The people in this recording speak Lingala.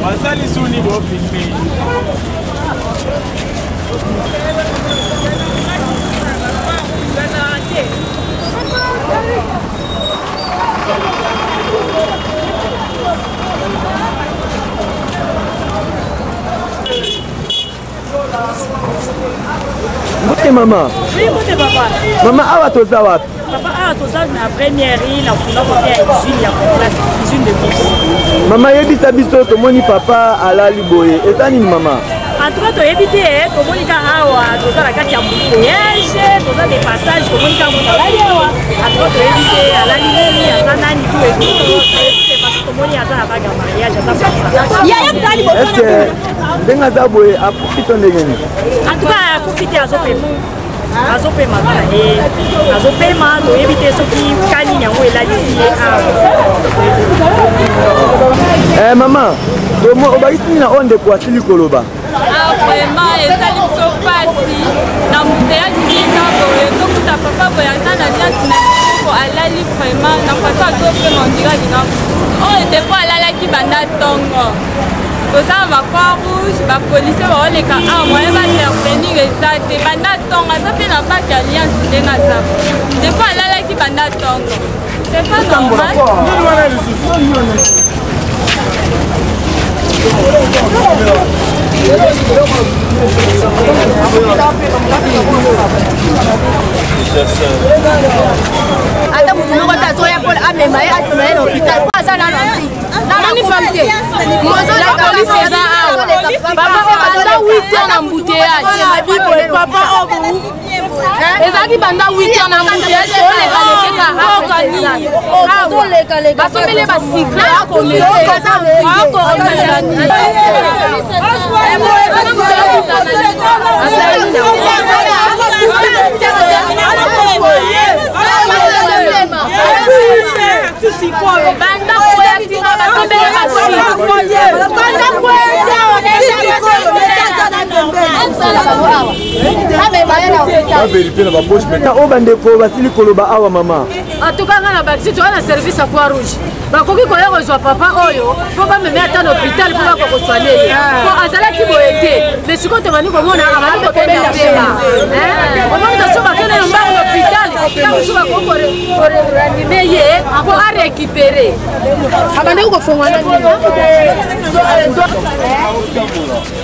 Basali suni bo filme. Mbote mama. Oui, mbote papa. Mama awa toza wapi? Papa awa toza na première rue na funda kote ya usine ya complexe, usine de course. Mama yebisa biso tomoni papa alali boye. Eza nini mama? En tout cas toyebi te eh, tomoni ka awa toza na kati ya embouteillage, toza de passage, tomoni ka moto alali awa. En tout cas toyebi te alali nini, aza nani tout et tout. Toyebi te parce que tomoni aza na bague ya mariage, aza papa. Yaya mtali Est-ce ndenge aza boye akufi to ndenge nini en tout cas akufi te azopema azopema aza na ye azopema toyebi te soki ka nini yango elalisi ye awa eh, mama obakisi nini na oyo ndeko asili koloba ah, vraiment esali biso mpasi na mbuteyage ndenge boye tokuta papa boye aza na liasi na liboko alali vraiment na façon azopema ondira alinga oyo depo alalaki banda ntongo toza na ba croix rouge ba policier baoleka awa moyen ba intervenir eza te banda ntongo aza mpe na bake alliance ndenge aza depuis alalaki banda ntongo c'est pas normal. Ata motu moko te azoya mpo amema ye amema ye na hôpital mpo aza nano avi. Namoni femme te. La police eza awa. Papa banda 8 heures na embouteillage. Papa oyo ezalaki banda 8 heures na embouteillage toleka lekeka aoka nini basombeli basikre akomela banda koya tina basombele oyo bandeko basili koloba awa mama atuka nga na bakisi toza na service ya croix rouge bakoki koya kozwa papa oyo mpo bameme ata na hôpital mpo bakoka koswane ye mpo azalaki boye te mais sikoyo tobandi komona abandi kobenda pema omoni toso bakende na mbango na hôpital ntango mosusu bakoki koreanime ye mpo arécupere abandaki kofongwana nini.